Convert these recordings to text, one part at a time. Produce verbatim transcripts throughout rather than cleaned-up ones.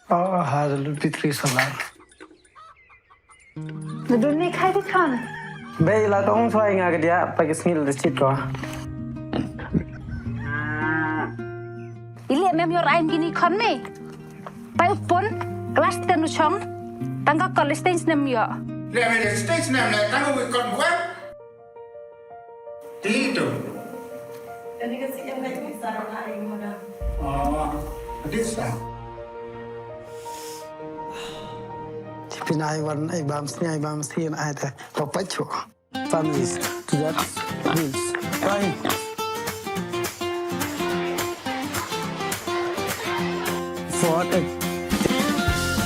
Oh, ha, da lut bitri solar. Na dun ni khai di khan. Bei la tong chwa nga ka dia, pa ki sngil da chit ko. Ili mem yor ain gini khan me. Pai u pun, class ten u chong, tang ka college stage nem yo. Le me stage nem le, tang u kon wan. Ti tu. Kani ka si em ka sa ra ai mo da. Oh, this time. Tipin ai wan ai bam sni ai bam sien ai te. Papacho. Families, to that, bills, fine. For a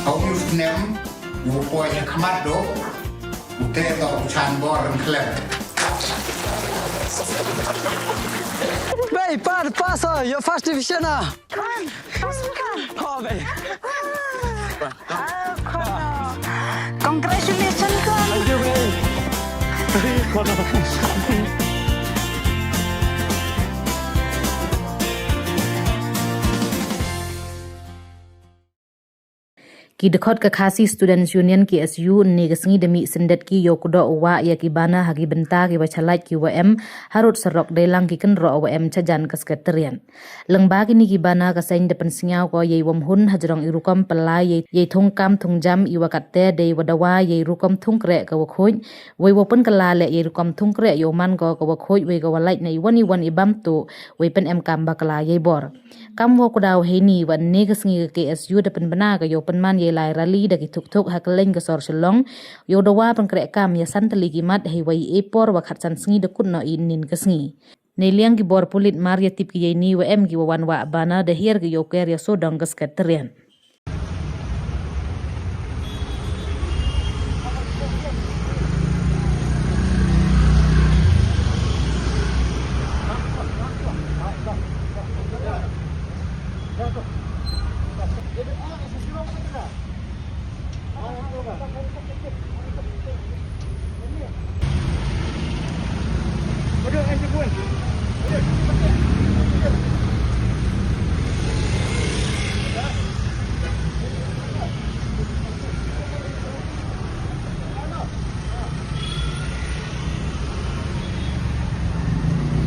Hau yu snem, yu poi ya khamat do, u te do u chan bor ran khlem. Bei, par, paso, your first division ah. Come on, come on. Oh, bei. Oh, come on. Congratulations, come on. Thank you, bei. Ki dkhot ka Khasi Students Union, K S U, ynne ka sngi da mih syndet ki yow kdoh u wah ya ki bana ha ki bynta ki wa chalait ki wa em harud sarok deilang ki kynroh wa em chajan ka Secretariat. Lyngba kini ki bana ka seng da pynsngew ko yei wym hun hajrong i rukom pynlai yei, yei thung kam thung jam i wa katte dei wa dawa yei rukom thung kreh ka wa khuid, wei wa pynkylla leh yei rukom thung kreh yow man ko ka wa khuid wei ka wa lait na i wan i wan i bam tu, wei pynem kam bakla yei bor. Kam wa kdaw heini wa ynne ka sngi ka K S U da pynbna ka yow pynman yei lai rally da ki thuk thuk ha kylleng ka sor Shillong, yow dawa pynkreh kam ya san tylli ki mat hei wa i e por wa khatsan sngi da kut noh i ynnin ka sngi. Neiliang ki bor pulit mar ya tip ki yeini wa em ki wa wan wah bana da hiar ki yow ker ya sodong ka Secretariat.